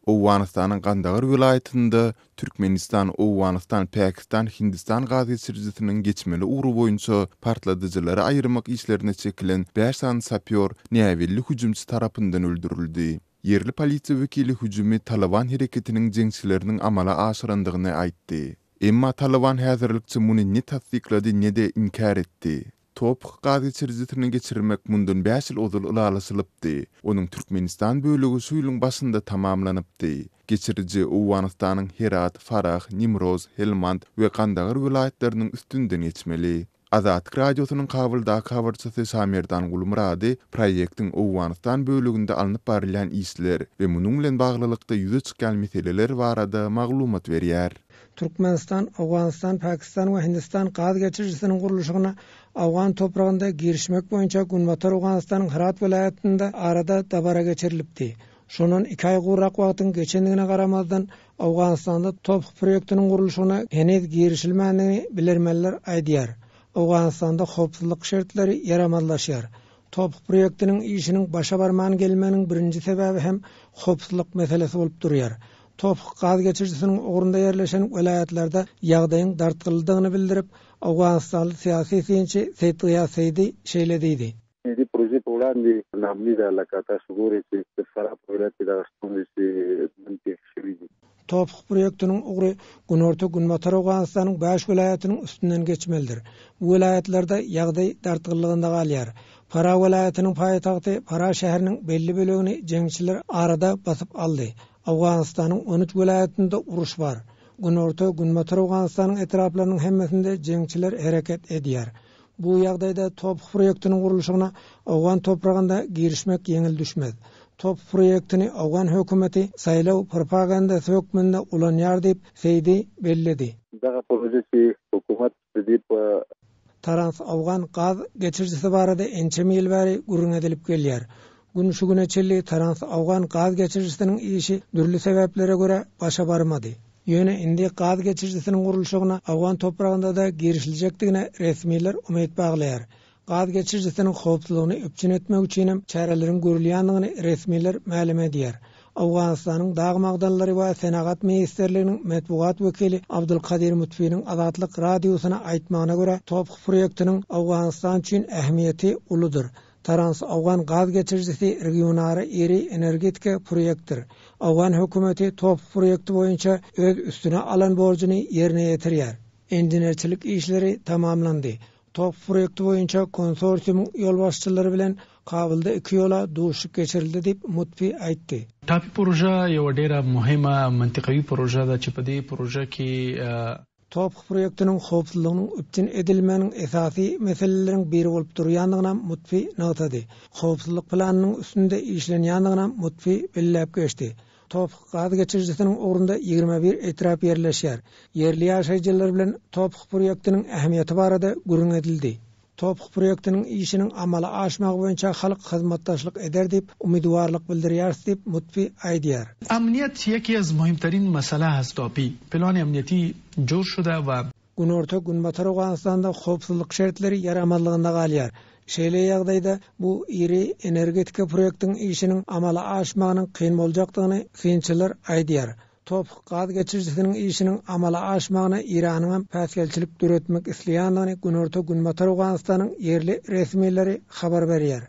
Owganystanyň Gandagar welaýatynda Türkmenistan, Owganystan, Pakistan, Hindistan gaz geçirijisiniň geçmeli ugry boýunça partladyjylary aýyrmak işlerine çekilen bäş sany sapýor näbelli hüjümçi tarapyndan öldürildi. Ýerli polisiýa wekili hüjümi Talyban hereketiniň jeňçileriniň amala aşyrandygyny aýtdy. Emma Talyban häzirlikçe muny ne tassyklady, ne-de inkär etdi. TOPH gaz geçirijisini geçirmek mundan bäş ýyl ozal ylalaşylypdy. Onuň Türkmenistan bölegi şu ýylyň başynda tamamlanypdy. Geçiriji Owganystanyň Herat, Farah, Nimroz, Helmand we Gandagar welaýatlarynyň üstünden geçmeli. Azatlyk Radiosynyň Kabuldaky habarçysy Şamerdan Gulmyrady proýektiň Owganystan böleginde alnyp barylýan işler we munuň bilen baglylykda ýüze çykýan meseleler barada maglumat berýär. Türkmenistan, Owganystan, Pakistan we Hindistan gaz geçirijisiniň gurluşygyna owgan topragynda girişmek boýunça Günbatar Owganystanyň Hyrat welaýatynda arada dabara geçirilipdi. Şondan iki aý gowrak wagtyň geçendigine garamazdan, Owganystanda TOPH proýektiniň gurluşygyna heniz girişilmändigini bilermenler aýdýar. Owganystanda howpsuzlyk şertleri ýaramazlaşýar. TOPH proýektiniň işiniň başa barman gelmeginiň birinji sebäbi hem howpsuzlyk meselesi bolup durýar. TOPH gaz geçirijisiniň ugrunda ýerleşen welaýatlarda ýagdaýyň dartgynlydygyny bildirip, owganystanly syýasy synçy Seýit Gyýas Seýdi şeýle diýdi. د دې پروژې په وړاندې ناامني ده لکه تاسو ګورئ چې د فراه په ولایت کې دغه ستونزې چې نن پېښ شوې دي. TOPH proýektiniň ugry günorta-günbatar Owganystanyň bäş welaýatynyň üstünden geçmelidir. Bu welaýatlarda ýagdaý dartgynlygynda galýar. Farah welaýatynyň paýtagty Farah şäheriniň belli bölegini jeňçiler arada basyp aldy. Owganystanyň on üç welaýatynda uruş bar. Günorta, Günbatar Owganystanyň etraplarynyň hemmesinde jeňçiler hereket edýär. Bu ýagdaýda TOPH proýektiniň gurluşygyna owgan topragynda girişmek ýeňil düşmez. TOPH proýektini owgan hökümeti saýlaw propagandasy hökmünde ulanýar diýip, Seýdi belledi. Daga پروژه چې حکومت د دې په. Trans-Owgan gaz geçirijisi barada ençeme ýyl bäri gürrüň edilip gelýär. Gün şu güne çenli Trans-Owgan gaz geçirijisiniň işi dürli sebäplere görä başa barmady. Ýöne indi gaz geçirijisiniň gurluşygyna owgan topragynda-da girişiljekdigine resmiler umyt baglaýar. Gaz geçirijisiniň howpsuzlygyny üpjün etmek üçinem çäreleriň görülýändigini resmiler mälim edýär. Owganystanyň Dag magdanlary we senagat ministrliginiň metbugat wekili Abdul Kadir Mutfiniň Azatlyk Radiosyna aýtmagyna görä, TOPH proýektiniň Owganystan üçin ähmiýeti uludyr. Trans-Owgan gaz geçirijisi regionara iri energetika proýektdir. Owgan hökümeti TOPH proýekti boýunça öz üstüne alan borjuny ýerine ýetirýär. Inženerçilik işleri tamamlandy. TOPH proýekti boýunça konsorsiumyň ýolbaşçylary bilen Kabulda iki ýola duşuşyk geçirildi diýip, Mutfi aýtdy. ټاپي پروژه یوه ډېره مهمه منطقوي پروژه ده چې په دې پروژه کې. TOPH proýektiniň howpsuzlygynyň üpjün edilmeginiň esasy meseleleriň biri bolup durýandygynam Mutfi nygtady. Howpsuzlyk planynyň üstünde işlenýändiginem Mutfi belläp geçdi. TOPH gaz geçirijisiniň ugrunda 21 etrap ýerleşýär. Ýerli ýaşaýjylar bilen TOPH proýektiniň ähmiýeti barada gürrüň edildi. TOPH proýektiniň işiniň amala aşmagy boýunça halk hyzmatdaşlyk eder diýip, umydywarlyk bildirýäris diýip, Mutfi aýdýar. امنیت یکی از مهمترین مسئله است تاپی پلان امنیتی جور شده و. Günorta, Günbatar Owganystanda howpsuzlyk şertleri ýaramazlygynda galýar. Şeýle ýagdaýda bu iri energetika proýektiň işiniň amala aşmagynyň kyn boljakdygyny synçylar aýdýar. TOPH gaz geçirijisiniň işiniň amala aşmagyna Eýranyňam päsgelçilik döretmek isleýändigini Günorta-Günbatar Owganystanyň ýerli resmileri habar berýär.